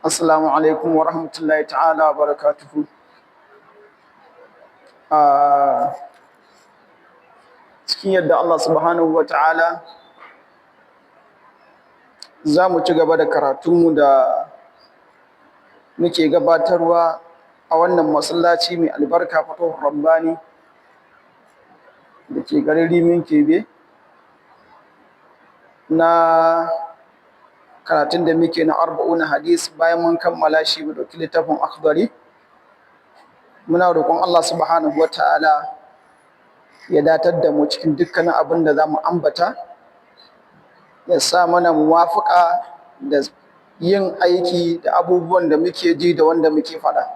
السلام عليكم ورحمة الله تعالى وبركاته. Cikin yadda Allah subhanahu wa ta'ala za mu ci gaba da karatunmu da muke gabatarwa a wannan masallaci mai albarka, Fatahur Rabbani, da ke garin Rimin Kebe, na karatun da muke na Arba'una Hadis. Bayan mun kammala shi, mu ɗauki littafin Akhdari. Muna roƙon Allah subhanahu wa ta'ala ya datar da mu cikin dukkanin abin da za mu ambata, ya sa mana muwafaƙa da yin aiki da abubuwan da muke ji da wanda muke faɗa,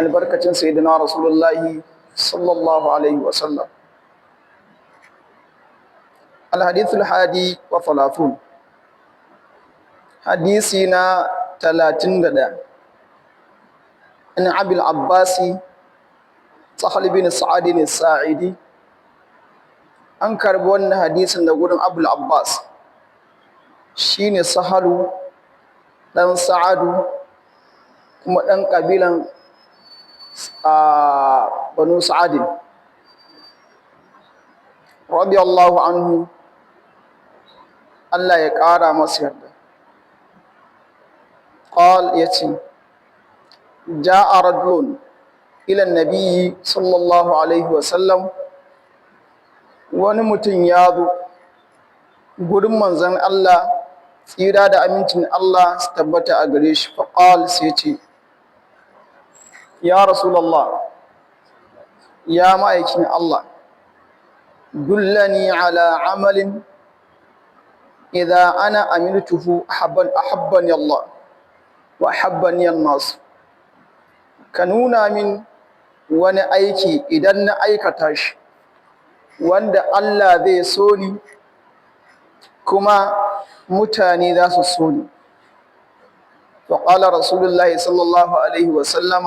albarkacin Sayyidina Rasulullahi sallallahu alaihi wasallam. الحديث الحادي وثلاثون، حديثنا 31، عن أبي العباس سهل بن سعد الساعدي. An karbi wannan hadisin da gurin Abul Abbas, shine Sahalu dan Sa'adu, kuma dan kabilan Banu Sa'adin، radiyallahu anhu, Allah ya ƙara masa yarda. قال، yace: جاء رجل إلى النبي صلى الله عليه وسلم، wani mutum ya zo gurin manzon Allah, tsira da amincin Allah su tabbata a gare shi. فقال، sai ce: يا رسول الله، ya ma'aikin Allah، دلني على عمل إذا أنا عملته أحبني الله وأحبني الناس. Ka nuna min wani aiki idan na aikata shi wanda Allah zai so ni kuma mutane za su so ni. فقال رسول الله صلى الله عليه وسلم،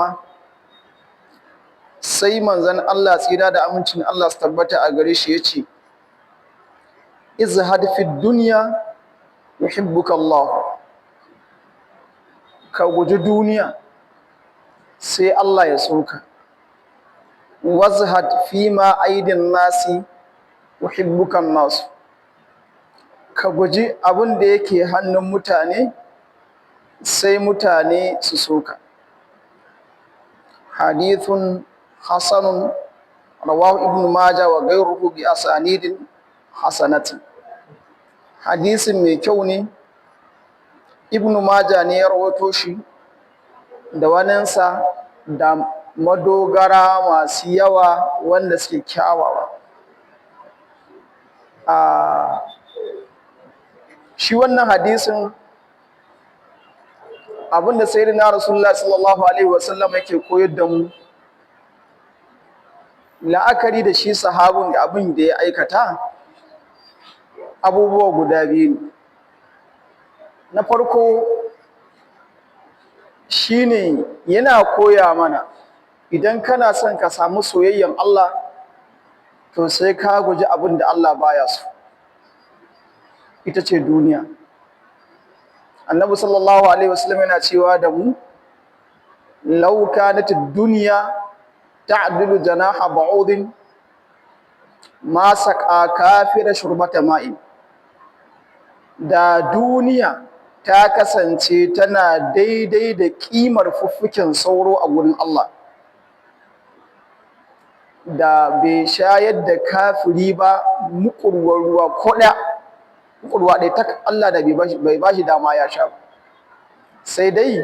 sai manzon Allah, tsira da amincin Allah su tabbata a gare shi, yace: ازهد في الدنيا يحبك الله. Ka guji duniya, sai Allah ya so ka. وازهد فيما أيدي الناس يحبك الناس. Ka guji abin da yake hannun mutane, sai mutane su so ka. حديث حسن، رواه ابن ماجه وغيره بأسانيد حسنة. Hadisin mai kyau ne, Ibnu Maja ne ya rawaito shi da waninsa da madogara masu yawa wanda suke kyawawa. A shi wannan hadisin, abinda Sayyidina Rasulullah sallallahu alaihi wasallam yake koyar da mu, la'akari da shi sahabin da abin da ya aikata, abubuwa guda biyu ne. Na farko shine yana koya mana, idan kana son ka samu soyayyan Allah, to sai ka guji abin da Allah baya so, ita ce duniya. Annabi sallallahu alaihi wasallam yana cewa da mu: لو كانت الدنيا تعدل جناح بعوض ما سقى كافرا شربة ماء. Da duniya ta kasance tana daidai da kimar fuffuken sauro a gurin Allah, da bai shayar da kafiri ba mukurwar ruwa ko ɗaya, mukurwa ɗaya tak, Allah da bai bashi dama ya sha ba. Sai dai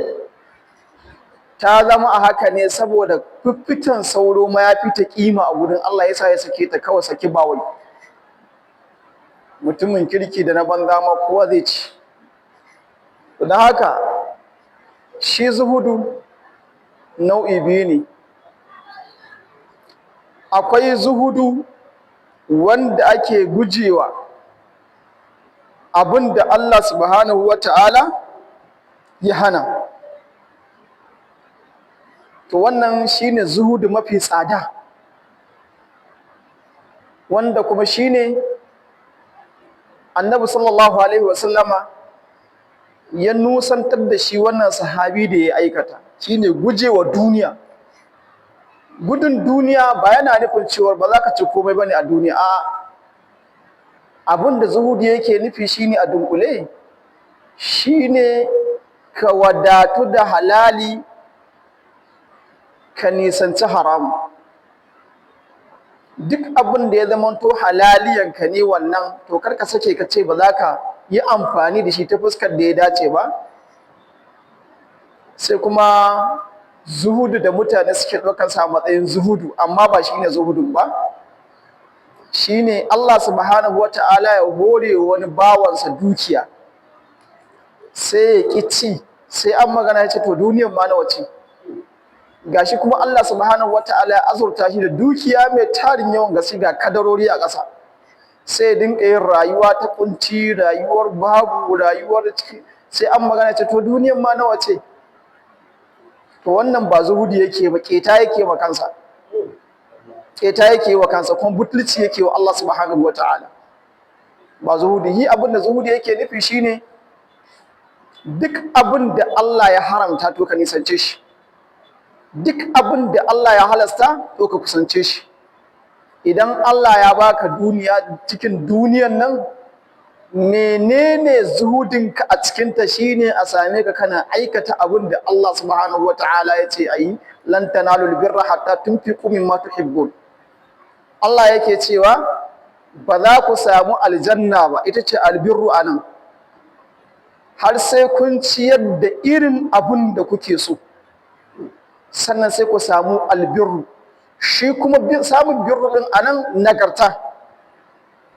ta zama a haka ne saboda fiffiken sauro ma ya fi ta kima a gurin Allah, yasa ya sake ta kawai saki ba wai mutumin kirki da na banza ma kowa zai ci. Don haka shi zuhudu nau'i biyu ne. Akwai zuhudu wanda ake gujewa abin da Allah subhanahu wa ta'ala ya hana, to wannan shine zuhudu mafi tsada, wanda kuma shine Annabi sallallahu alaihi wasallama Ya nusantar da shi wannan sahabi da ya aikata shine gujewa duniya. Gudun duniya ba yana nufin cewa ba za ka ci komai bane a duniya. A abin da zuhudi yake nufi shine, a dunkule, shine ka wadatu da halali, ka nisanci haram. Duk abin da ya zamanto halaliyanka ne wannan, to kar ka sake ka ce ba za ka yi amfani da shi ta fuskar da ya dace ba. Sai kuma zuhudu da mutane suke ɗaukar sa matsayin zuhudu, amma ba shine zuhudun ba, shine Allah subhanahu wata'ala ya hore wani bawansa dukiya, sai ya ƙi ci, sai an magana ya ce, "To, duniyar ma nawa ce?" Gashi kuma Allah subhanahu wata'ala ya azurta shi da dukiya mai tarin yawan gaske, ga kadarori a ƙasa, sai ya dinka yin rayuwa ta kunci, rayuwar babu, rayuwar ciki. Sai an magana ce, "To, duniyar ma nawa ce?" To, wannan ba zuhudi yake ba, keta yake wa kansa, keta yake wa kansa, kuma butulci yake wa Allah subhanahu wata'ala. Ba zuhudi yi. Abin da zuhudi yake nufi shine duk abin da Allah ya haramta, to ka nisance shi. Duk abin da Allah ya halasta, to ka kusance shi. Idan Allah ya baka duniya, cikin duniyan nan menene zuhudinka a cikinta? Shine a same ka kana aikata abin da Allah subhanahu wata'ala ya ce ayi. Lan tanalul birra hatta tunfiqu mimma tuhibbun. Allah yake cewa ba za ku samu aljanna ba, ita ce albirru anan, har sai kun ciyar da irin abin da kuke so, sannan sai ku samu albirru. Shi kuma samun birru din anan, nagarta,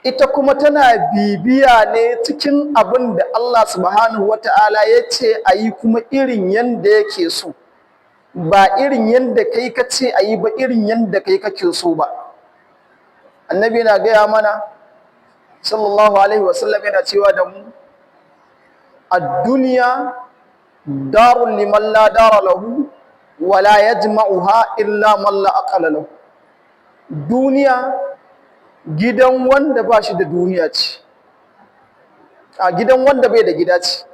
ita kuma tana bibiya ne cikin abin da Allah subhanahu wata'ala ya ce a yi, kuma irin yanda yake so, ba irin yanda kai ka ce a yi ba, irin yanda kai kake so ba. Annabi yana gaya mana, sallallahu alaihi wasallam, yana cewa da mu, ad-dunya darun liman la dara lahu wa la yajma'uha illa man la aqala lahu. Duniya gidan wanda ba shi da duniya ce, a gidan wanda bai da gida ce,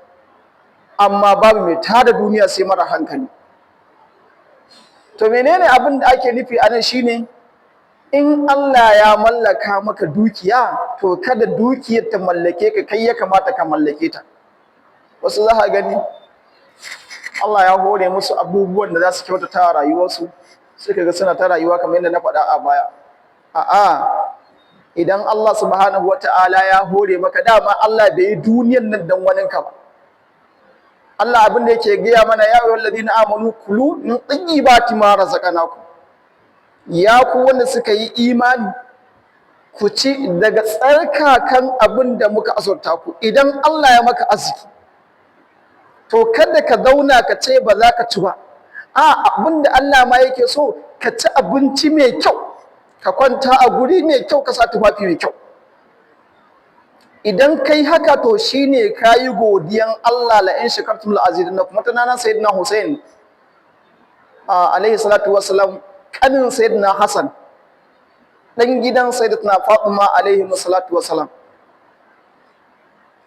amma babu mai tada duniya sai mara hankali. To, menene abin da ake nufi a nan? Shine in Allah ya mallaka maka dukiya, to kada dukiyar ta mallake ka, kai ya kamata ka mallake ta. Wasu za ka gani Allah ya hore musu abubuwan da za su kyautata rayuwarsu, sai ka ga suna ta rayuwa kamar yadda na faɗa a baya. A'a, idan Allah subhanahu wata'ala ya hore maka, dama Allah bai yi duniyar nan dan waninka ba. Allah abin da yake gaya mana, ya ayyuhal ladina amanu kulu min tayyibati ma razaqnakum. Ya ku wanda suka yi imani, ku ci daga tsarkakan abin da muka azurta ku. Idan Allah ya maka arziki, to kada ka zauna ka ce ba za ka ci ba. A abin da Allah ma yake so, ka ci abinci mai kyau, ka kwanta a guri mai kyau, ka sa tufafi mai kyau. Idan kai haka, to shine kayi godiyan Allah. La in shakartum la azidannakum. Wata rana sayyidina Hussein alaihi salatu wassalam, kanin sayyidina Hassan, dan gidan sayyidatuna Fatima alaihi salatu wassalam,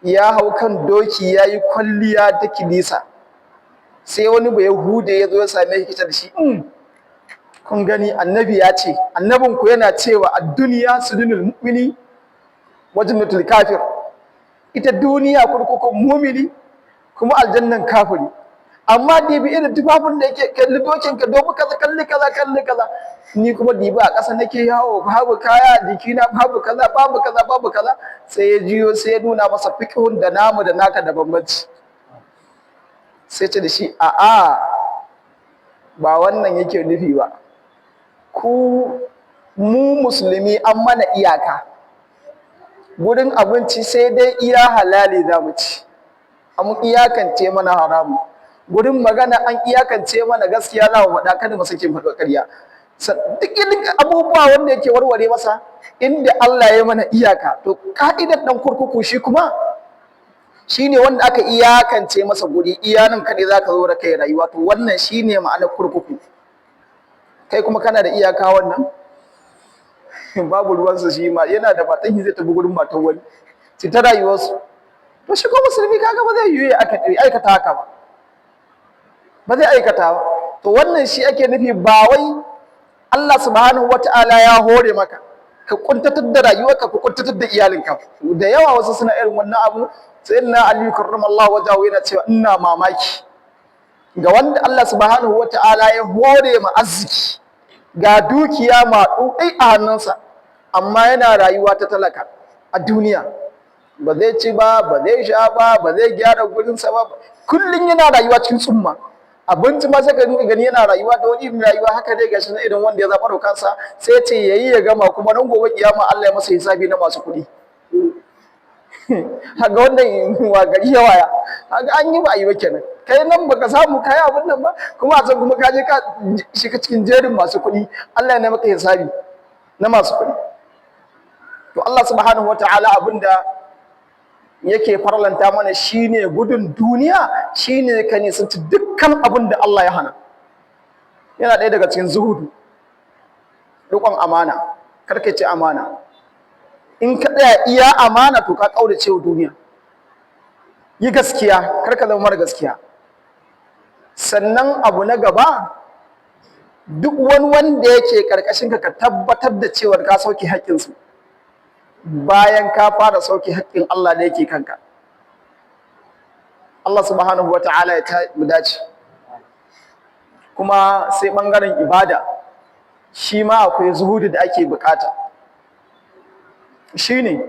ya hau kan doki, yayi kwalliya ta kilisa. Sai wani Bayahude ya zo ya same shi da shi, "Kun gani, annabi ya ce, annabinku yana cewa ad-dunya sijnul mu'mini wa jannatul kafir. Ita duniya kurkukun mumini kuma aljannan kafiri. Amma dibi irin tufafin da yake, kalli dokin ka, domin kaza, kalli kaza, kalli kaza. Ni kuma dibi a ƙasa nake yawo, babu kaya jikina, babu kaza, babu kaza, babu kaza." Sai ya jiyo, sai ya nuna masa fiqhun da namu da naka da bambanci. Sai ce da shi, "A'a, ba wannan yake nufi ba. Ku mu musulmi an mana iyaka gurin abinci, sai dai iya halali za mu ci, an iyakance mana haramu. Gurin magana an iyakance mana, gaskiya za mu faɗa, kada mu sake faɗo ƙarya." Duk abubuwa wanda yake warware masa inda Allah ya mana iyaka. To, ka'idar ɗan kurkuku shi kuma shine wanda aka iyakance masa guri, iya nan kaɗai za ka zo da kai rayuwa. To, wannan shine ma'anar kurkuku. Kai kuma kana da iyaka wannan? Babu ruwansa, shi ma yana da matan, zai tafi gurin matan wani, ci ta rayuwarsu. To shi ko musulmi kaga ba zai yiwu ya aikata haka ba, ba zai aikata ba. To wannan shi ake nufi, ba wai Allah subhanahu wata'ala ya hore maka ka kuntatar da rayuwarka, ka kuntatar da iyalinka. Da yawa wasu suna irin wannan abu. Sai na Ali karramallahu wajahu yana cewa, ina mamaki ga wanda Allah subhanahu wata'ala ya hore ma arziki, ga dukiya ma ɗuɗai a hannunsa, amma yana rayuwa ta talaka a duniya. Ba zai ci ba, ba zai sha ba, ba zai gyara gurinsa ba, kullum yana rayuwa cikin tsumma. Abinci ma sai ka dinga gani yana rayuwa da wani irin rayuwa haka dai, gashi na irin wanda ya zaɓa kansa. Sai ce yayi ya gama, kuma nan gobe kiyama Allah ya masa hisabi na masu kuɗi. Haka wannan wa gari ya waya, haka an yi ba a yi ba kenan. Kai nan baka samu kai abin nan ba, kuma a can kuma ka je ka shiga cikin jerin masu kuɗi, Allah ya maka hisabi na masu kuɗi. To Allah subhanahu wataala abinda yake farlanta mana shine gudun duniya, shine ka nisanci dukkan abin da Allah ya hana. Yana ɗaya daga cikin zuhudu riƙon amana. Karka ci amana. In ka tsaya iya amana, to ka ƙaurace wa duniya. Yi gaskiya, karka zama mara gaskiya. Sannan abu na gaba, duk wani wanda yake ƙarƙashin ka, ka tabbatar da cewar ka sauke haƙƙinsu bayan ka fara sauke haƙƙin Allah da yake kanka. Allah subhanahu wa ta'ala ya mu dace. Kuma sai ɓangaren ibada, shi ma akwai zuhudu da ake bukata. Shine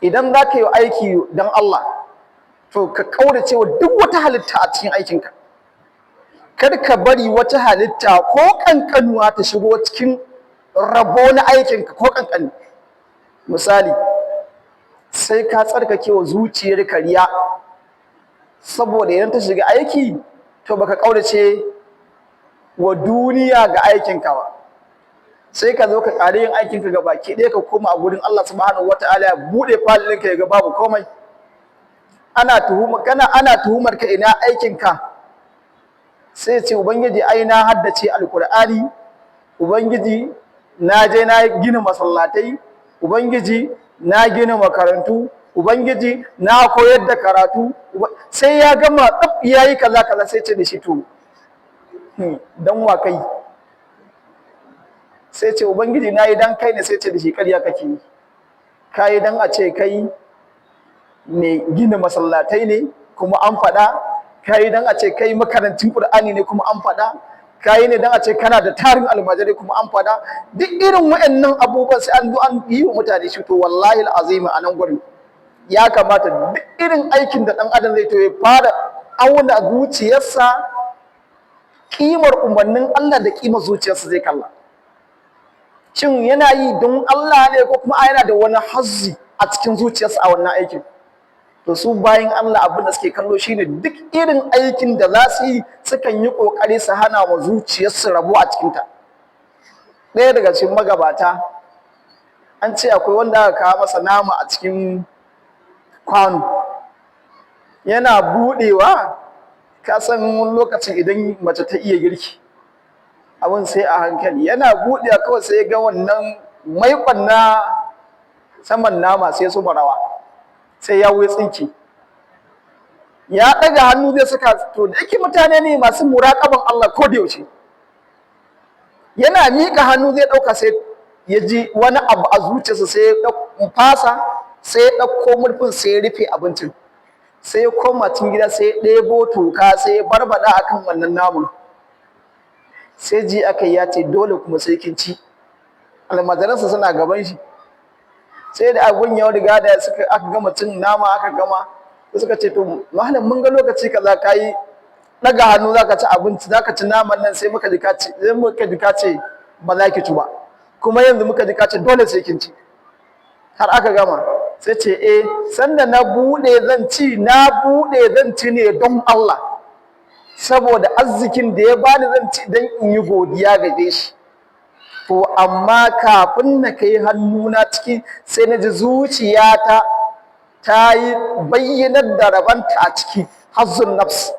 idan za ka yi aiki don Allah, to ka ƙaurace wa duk wata halitta a cikin aikinka. Kar ka bari wata halitta ko ƙanƙanuwa ta shigo cikin rabo na aikinka, ko ƙanƙani. Misali, sai ka tsarkake wa zuciyar riya, saboda idan ta shiga aiki, to baka ƙaurace wa duniya ga aikinka ba. Sai ka zo ka ƙari yin aikinka ga baki ɗaya, ka koma a gurin Allah subhanahu wata'ala, ya buɗe falilinka ya ga babu komai. Ana tuhuma kana, ana tuhumar ka, ina aikinka? Sai ce, "Ubangiji, ai na haddace Alƙur'ani. Ubangiji, na je na gina masallatai. Ubangiji, na gina makarantu. Ubangiji, na koyar da karatu." Sai ya gama tsaf, yayi kaza kaza, sai ce da shi, "To, dan wa kai?" Sai ce, "Ubangiji, na yi dan kai ne." Sai ce da shi, "Ƙarya kake yi. Ka yi dan a ce kai mai gina masallatai ne, kuma an faɗa. Ka yi dan a ce kai makarancin Ƙur'ani ne, kuma an faɗa. Ka yi ne dan a ce kana da tarin almajirai, kuma an faɗa." Duk irin waɗannan abubuwan sai an zo an yi wa mutane shi. To wallahi azimi, a nan gurin ya kamata duk irin aikin da ɗan adam zai, to ya fara auna zuciyarsa, kimar umarnin Allah da kimar zuciyarsa zai kalla. Shin yana yi don Allah ne, ko kuma yana da wani hazzi a cikin zuciyarsa a wannan aikin? To su bayan Allah, abin da suke kallo shine duk irin aikin da za su yi, sukan yi kokari su hana wa zuciyarsu rabo a cikinta. Ɗaya daga cikin magabata, an ce akwai wanda aka kawo masa nama a cikin kwano. Yana buɗewa, ka san wani lokacin idan mace ta iya girki, abin sai a hankali. Yana buɗewa kawai sai ga wannan maiƙon na saman nama sai su rawa, sai ya wuce tsinki. Ya ɗaga hannu zai saka. To da yake mutane ne masu muraƙaban Allah ko da yaushe, yana miƙa hannu zai ɗauka, sai ya ji wani abu a zuciyarsa, sai ya fasa, sai ya ɗauko murfin, sai ya rufe abincin, sai ya koma cikin gida, sai ya ɗebo toka, sai ya barbaɗa akan wannan naman. Sai ji aka yi ya ce, "Dole kuma sai kin ci." Almajiransa suna gaban shi. Sai da abun ya riga da suka aka gama cin nama, aka gama, suka ce, "To malam, mun ga lokaci kaza kayi daga hannu zaka ci abinci, zaka ci naman nan, sai muka ji ka ce ba za ki ci ba, kuma yanzu muka ji ka ce dole sai kin ci har aka gama." Sai ce, "Eh, sanda na bude zan ci, na bude zan ci ne don Allah, saboda arzikin da ya bani zan ci don in yi godiya gare shi. To amma kafin na kai hannuna ciki, sai na ji zuciyata ta yi bayyanar da rabanta a ciki, hazzun nafs.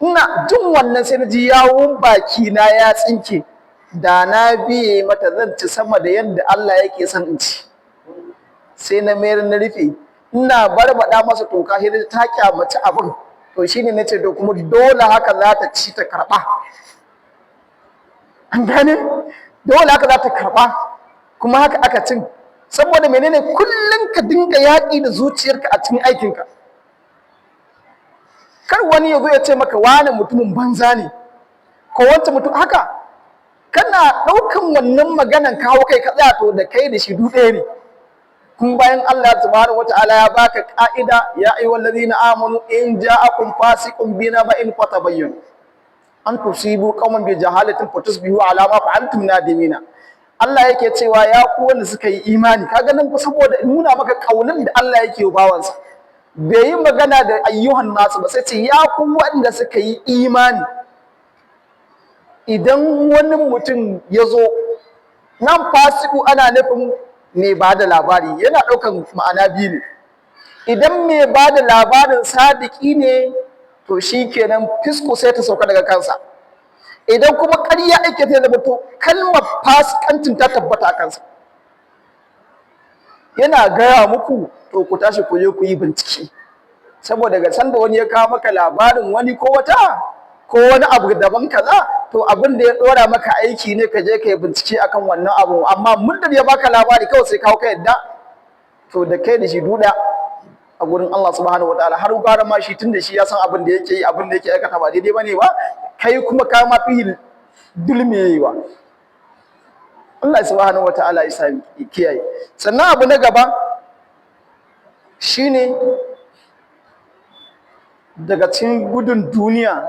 Ina jin wannan, sai na ji yawun baki na ya tsinke. Da na biye mata, zan ci sama da yadda Allah yake son in ci. Sai na mayar na rufe. Ina barbaɗa masa toka sai ta kyamaci abin. To shine nace to kuma dole haka za ta ci ta karɓa. An gane? Dole haka za ta karɓa, kuma haka aka cin. Saboda menene? Kullum ka dinga yaƙi da zuciyarka a cikin aikinka. Kar wani ya zo ya ce maka wani mutumin banza ne ko wancan mutum haka, kana ɗaukan wannan maganan kawo kai ka tsaya, to da kai da shi duk ɗaya ne. Kun bayan Allah subhanahu wataala ya baka ka'ida: يا أيها الذين آمنوا إن جاءكم فاسق بنبإ فتبينوا أن تصيبوا قوما بجهالة فتصبحوا على ما فعلتم نادمين. Allah yake cewa, ya ku wanda suka yi imani. Kaga nan ku saboda nuna maka kaunin da Allah yake wa bawansa, bai yi magana da أيها الناس ba, sai ce ya ku wanda suka yi imani. Idan wani mutum ya zo nan, fasiku ana nufin mai ba da labari, yana ɗaukan ma'ana biyu ne. Idan mai ba da labarin sadiki ne, to shi kenan fisko sai ta sauka daga kansa. Idan kuma ƙarya ake ta zama, to kalmar fasikancin ta tabbata a kansa. Yana gaya muku, to ku tashi ku je ku yi bincike, saboda ga sanda wani ya kawo maka labarin wani ko wata ko wani abu daban kaza, to abin da ya dora maka aiki ne ka je ka yi bincike akan wannan abu. Amma muddin ya baka labari kawai sai kawo ka yadda, to da kai da shi duda a gurin Allah subhanahu wataala. Har gara ma shi, tunda shi ya san abin da yake yi, abin da yake aikata ba daidai bane ba, kai kuma ka ma fi dulmiyewa. Allah subhanahu wataala ya sami kiyaye. Sannan abu na gaba shine, daga cikin gudun duniya,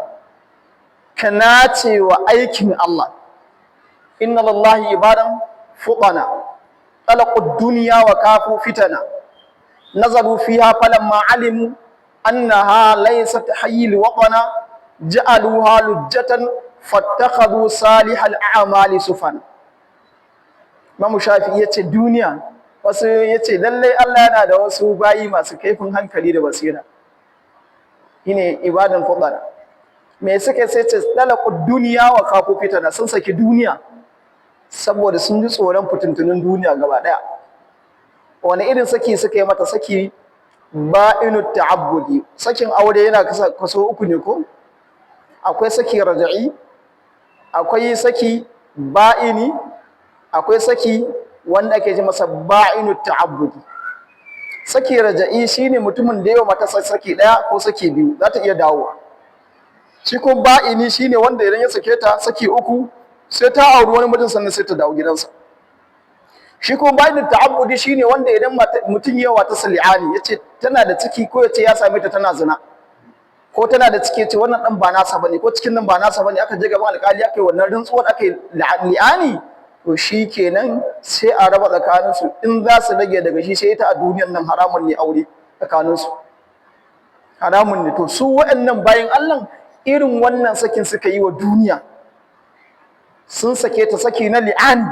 ka nace wa aikin Allah. إن لله عبادا فطنا طلقوا الدنيا وخافوا فتنا نظروا فيها فلما علموا أنها ليست حي الوطنا جعلوها لجة فاتخذوا صالح الأعمال سفنا. Imam Shafi'i yace duniya wasu, yace lallai Allah yana da wasu bayi masu kaifin hankali da basira, shine عبادا فطنا. Me suka sai? Ce طلقوا الدنيا وخافوا فتنا. Sun saki duniya saboda sun ji tsoron fitintunin duniya gaba daya. Wani irin saki suka yi mata? Saki بائن التعبد. Sakin aure yana kaso uku ne ko? Akwai saki raja'i, akwai saki ba'ini, akwai saki wanda ake ji masa بائن التعبد. Saki raja'i shine mutumin da yawa mata saki daya ko saki biyu, za ta iya dawowa. Shi ko ba'ini shine wanda idan ya sake ta saki uku, sai ta auri wani mutum sannan sai ta dawo gidansa. Shi ko بائن التعبد shine wanda idan mutum yawa ta li'ani, yace tana da ciki, ko yace ya same ta tana zina, ko tana da ciki, yace wannan dan ba nasa bane, ko cikin nan ba nasa bane, aka je gaban alƙali aka yi wannan rantsuwar, aka yi li'ani, to shi kenan sai a raba tsakaninsu. In za su rage daga shi sai ita a duniyar nan, haramun ne aure tsakaninsu, haramun ne. To su waɗannan bayan Allah irin wannan sakin suka yi wa duniya. Sun sake ta saki na li'ani,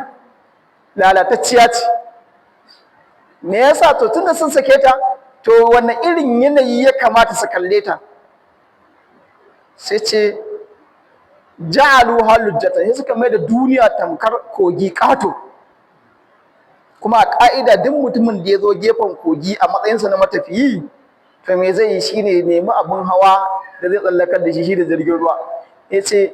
lalatacciya ce. Me yasa? To tunda sun sake ta, to wanne irin yanayi ya kamata su kalle ta? Sai ce جعلوها لجة, sai suka mai da duniya tamkar kogi ƙato. Kuma a ƙa'ida, duk mutumin da ya zo gefen kogi a matsayinsa na matafiyi, to me zai yi? Shine nemi abin hawa da zai tsallakar da shi, shi da jirgin ruwa. Ya ce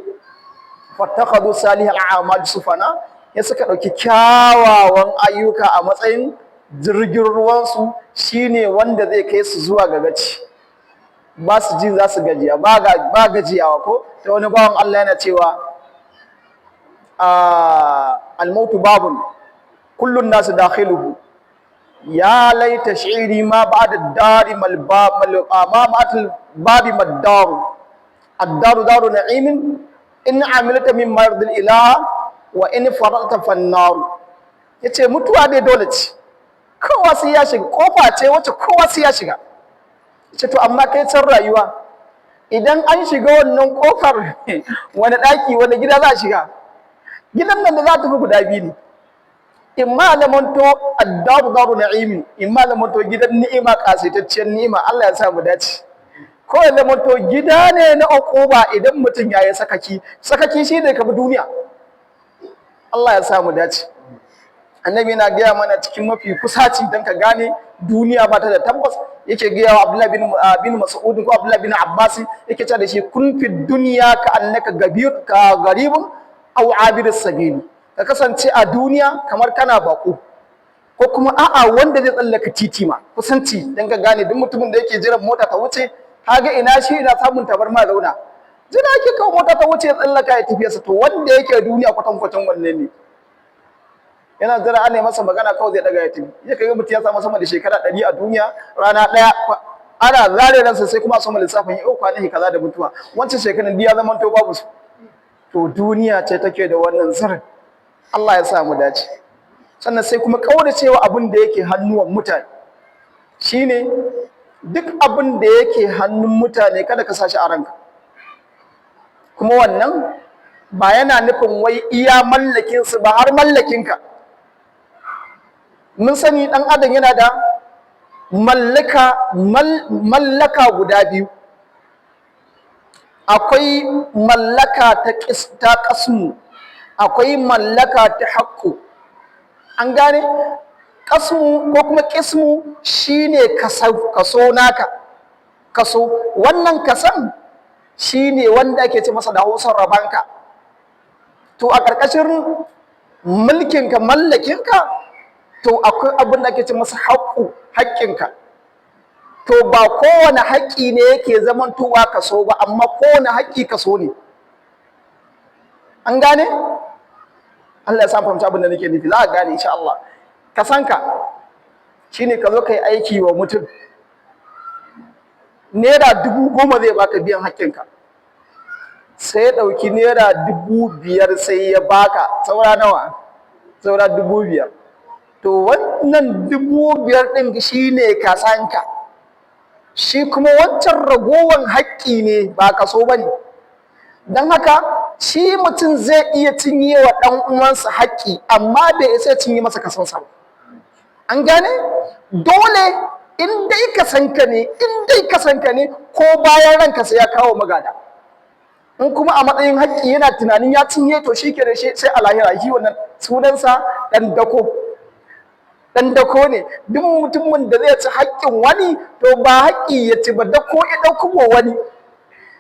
فاتخذوا صالح الأعمال سفنا, ya suka ɗauki kyawawan ayyuka a matsayin jirgin ruwansu, shine wanda zai kai su zuwa ga gaci. Ba su ji za su gajiya ba, ba gajiyawa. Ko ta wani bawan Allah yana cewa الموت باب كل الناس داخله يا ليت شعري ما بعد الدار ما الباب ما بعد الباب ما الدار الدار دار نعيم إن عملت مما يرضي الإله وإن فرطت فالنار. Yace mutuwa dai dole ce, kowa sai ya shiga, kofa ce wacce kowa sai ya shiga. Yace to amma kai can rayuwa, idan an shiga wannan kofar, wani daki, wani gida za a shiga? Gidan nan da za ta fi guda biyu ne: in ma zamanto الدار دار نعيم, in ma zamanto gidan ni'ima, kasaitacciyar ni'ima, Allah ya sa mu dace, ko ya zamanto gida ne na uquba idan mutum ya yi sakaki. Sakaki shi ne ka bi duniya. Allah ya sa mu dace. Annabi yana gaya mana cikin mafi kusaci don ka gane Duniya ba ta da tabbas. Yake gaya wa Abdullah bin Mas'ud ko Abdullah bin Abbas, yake cewa da shi: "Kun fi dunya ka annaka gabir ka garibun aw abir sabili." Ka kasance a duniya kamar kana bako, ko kuma a'a, wanda zai tsallaka titi ma kusanci. Dan ka gane, duk mutumin da yake jiran mota ta wuce, kaga ina shi ina samun tabarma zauna, jira yake kawo mota ta wuce, ya tsallaka ya tafi sa. To, wanda yake duniya kwatankwacin wannan ne, yana jira ana masa magana kawai zai daga ya tafi. Ya kai mutum ya samu sama da shekara 100 a duniya, rana ɗaya ana zare ransa, sai kuma a soma lissafin yau kwanaki kaza da mutuwa, wancan shekarun ya zama to babu su. To, duniya ce take da wannan sirrin. Allah ya sa mu dace. Sannan sai kuma kauracewa abin da yake hannuwan mutane. Shine duk abin da yake hannun mutane, kada ka sa shi a ranka. Kuma wannan ba yana nufin wai iya mallakinsu ba, har mallakinka. Mun sani ɗan adam yana da mallaka guda biyu. Akwai mallaka ta ƙasmu, akwai mallaka ta haƙƙo. An gane? Ƙasmu ko kuma ƙismu shine kaso naka, kaso. Wannan kasan shine wanda ake ce masa da Hausar rabanka. To, a ƙarƙashin mulkinka, mallakinka, to akwai abin da ake ce masa haƙƙu, haƙƙinka. To, ba kowane haƙƙi ne yake zamantowa kaso ba, amma kowane haƙƙi kaso ne. An gane? Allah ya sa fahimci abin da nake nufi. Za a gane insha Allah. Ka san ka shine ka zo ka yi aiki wa mutum, ₦10,000 zai baka biyan haƙƙinka, sai ya ɗauki ₦5,000 sai ya baka. Saura nawa? Saura 5,000. To, wannan 5,000 ɗin shine kasanka, shi kuma wancan ragowan haƙƙi ne, ba kaso ba ne. Don haka shi mutum zai iya cinye wa ɗan uwansa haƙƙi, amma bai isa ya cinye masa kasonsa ba. An gane? Dole in dai kasanka ne, in dai kasanka ne, ko bayan ranka sai ya kawo magada. In kuma a matsayin haƙƙi yana tunanin ya cinye, to shi ke da shi sai a lahira. Shi wannan sunansa ɗan dako, ɗan dako ne. Duk mutumin da zai ci haƙƙin wani, to ba haƙƙi ya ci ba, dako ya ɗauko wa wani.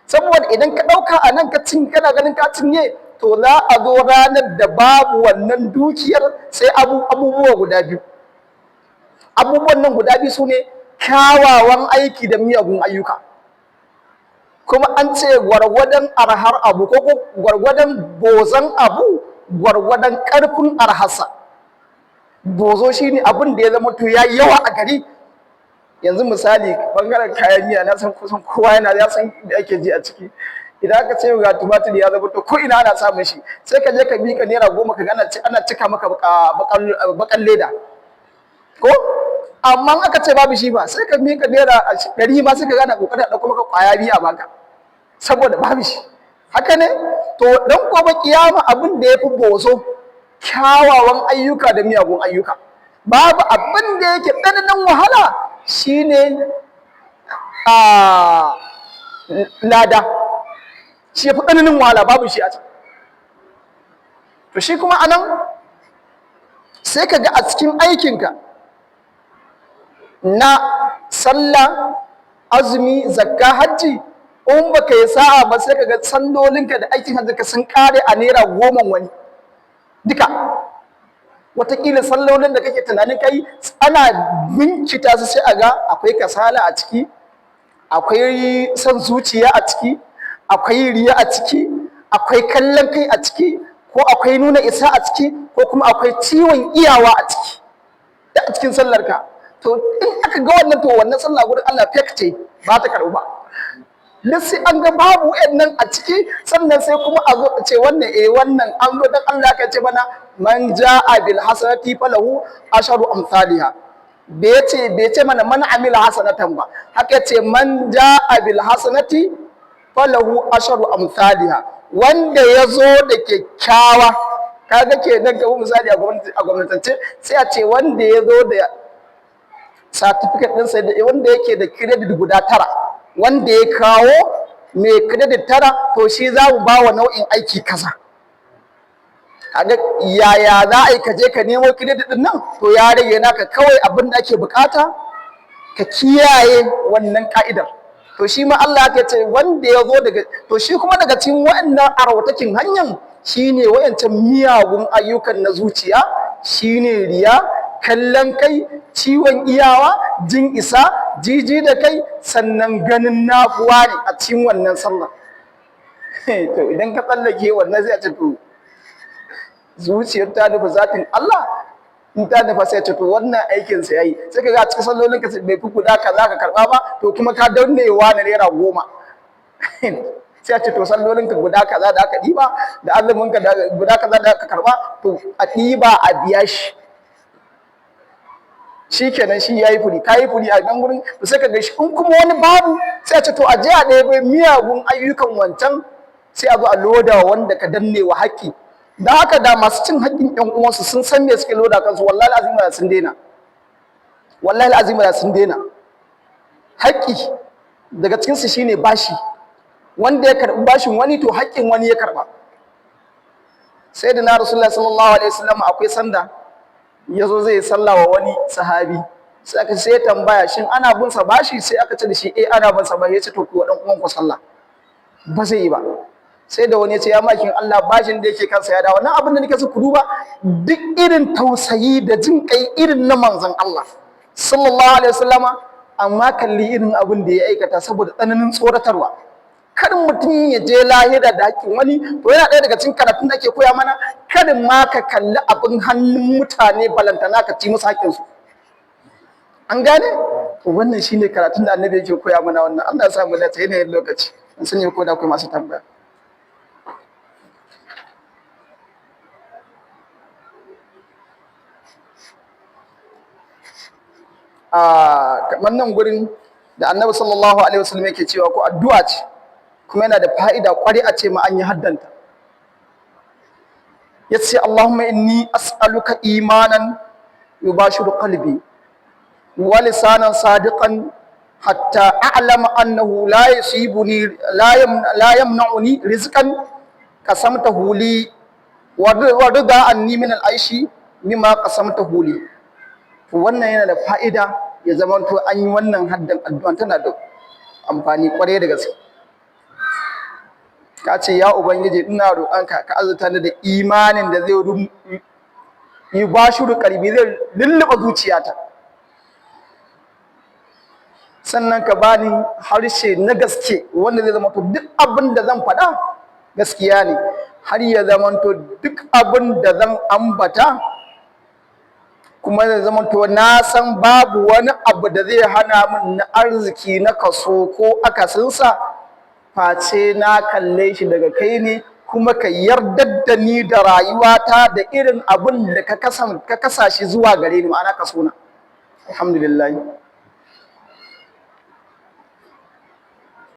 Saboda idan ka ɗauka a nan ka cin, kana ganin ka cinye, to za a zo ranar da babu wannan dukiyar sai abubuwa guda biyu. Abubuwan nan guda biyu su ne kyawawan aiki da miyagun ayyuka. Kuma an ce gwargwadon arhar abu ko gwargwadon bozon abu, gwargwadon ƙarfin arharsa. Bozo shine abin da ya zama to ya yawa a gari. Yanzu misali, bangaren kayan miya, na san kusan kowa yana ya san da ake ji a ciki. Idan aka ce ga tumatir ya zama to ko ina ana samun shi, sai ka je ka mika ₦10, ka ga ana cika maka bakan leda ko. Amma aka ce babu shi ba, sai ka mika ₦100 ma, sai ka gana kokarin a ɗauko maka kwaya biyu a baka, saboda babu shi. Haka ne? To, dan gobe kiyama, abin da ya fi bozo, kyawawan ayyuka da miyagun ayyuka. Babu abin da yake tsananin wahala shine a lada. Shi ya fi tsananin wahala, babu shi a can. To, shi kuma anan sai ka ga a cikin aikinka na sallah, azumi, zakka, hajji, in baka yi sa'a ba, sai ka ga sallolinka da aikin hajji ka sun kare a ₦10 wani duka. Wataƙila sallolin da kake tunanin kai, ana bincita su, sai a ga akwai kasala a ciki, akwai son zuciya a ciki, akwai riya a ciki, akwai kallon kai a ciki, ko akwai nuna isa a ciki, ko kuma akwai ciwon iyawa a ciki da a cikin sallarka. To, in aka ga wannan, to wannan sallah gurin Allah fake ce, ba ta karɓu ba. Duk sai an ga babu wayannan a ciki, sannan sai kuma a zo a ce wannan, eh, wannan an zo dan Allah. Ka ce mana: "Man ja'a bil hasanati falahu asharu amsalha." Bai ce mana "man amila hasanatan" ba. Haka ce: "Man ja'a bil hasanati falahu asharu amsalha." Wanda ya zo da kyakkyawa, kaga kenan kamar misali a gwamnatance sai a ce wanda ya zo da certificate ɗinsa, wanda yake da credit guda 9, wanda ya kawo mai credit 9, to shi za mu ba wa nau'in aiki kaza. Kaga yaya za a yi ka je ka nemo credit ɗin nan? To, ya rage naka kawai. Abin da ake bukata Ka kiyaye wannan ka'idar. To shi ma Allah ya ce wanda ya zo daga, to shi kuma daga cikin waɗannan arautakin hanyar shine wayancan miyagun ayyukan na zuciya, shine riya, kallon kai, ciwon iyawa, jin isa, jiji da kai, sannan ganin nafuwa ne a cikin wannan sallah. To idan ka tsallake wannan, zai ce to zuciyar ta nufi zatin Allah. In ta nufa, sai ce to wannan aikin sa yayi. Sai ka ga a cikin sallolin ka bai fi guda kaza ka karba ba, to kuma ka dannewa na ₦10, sai a ce to sallolin ka guda kaza da aka ɗiba, da azumin ka guda kaza da aka karba, to a ɗiba a biya shi. Shikenan, shi yayi furi, kayi furi a nan gurin. To sai ka ga shi in kuma wani babu, sai a ce to a je a ɗaya miyagun ayyukan wancan, sai a zo a loda wanda ka danne wa haƙƙi. Da haka da masu cin haƙƙin ƴan uwansu sun san me suke loda kansu, wallahi azim da sun daina, wallahi azim da sun daina. Haƙƙi daga cikin su shine bashi. Wanda ya karɓi bashin wani, to haƙƙin wani ya karɓa. Sai da na Rasulullahi sallallahu alaihi wasallam, akwai sanda ya zo zai sallah wa wani sahabi, sai aka sai tambaya, shin ana bin sa bashi? Sai aka ce da shi, eh, ana bin sa bashi. Ya ce, to ku wa dan uwan ku sallah. Ba zai yi ba, sai da wani ya ce, ya makin Allah, bashin da yake kansa ya dawo. Nan abin da nake so ku duba, duk irin tausayi da jin kai irin na manzon Allah sallallahu alaihi wasallama, amma kalli irin abin da ya aikata saboda tsananin tsoratarwa, kar mutum ya je lahira da hakkin wani. To yana ɗaya daga cikin karatun da ake koya mana, kada ma ka kalli abin hannun mutane, balantana ka ci musu hakkinsu. An gane? To wannan shine karatun da Annabi yake koya mana wannan. Allah ya sa mu dace. Yanayin lokaci, an sani ko da akwai masu tambaya. A kamar nan gurin da Annabi sallallahu alaihi wasallam yake cewa ko addu'a ce, kuma yana da fa'ida kwari a ce ma an yi haddanta. Yace, Allahumma inni as'aluka imanan yubashiru qalbi wa lisanan sadiqan hatta a'lama annahu la yusibuni la yamna'uni rizqan qasamtahu li wa rida anni min al-aishi mimma qasamtahu li. To wannan yana da fa'ida ya zama to an yi wannan haddan addu'an, tana da amfani kwarai da gaske. Ka ce, ya Ubangiji, ina roƙonka ka azurta ni da imanin da zai yi bashiru qalbi, zai lulluɓa zuciyata, sannan ka bani harshe na gaske wanda zai zama to duk abin da zan faɗa gaskiya ne, har ya zama to duk abin da zan ambata kuma zai zama to na san babu wani abu da zai hana min na arziki na kaso ko akasinsa, face na kalle shi daga kai ne, kuma ka yarda da ni da rayuwata da irin abin da ka kasa shi zuwa gare ni, ma'ana kaso na. Alhamdulillah.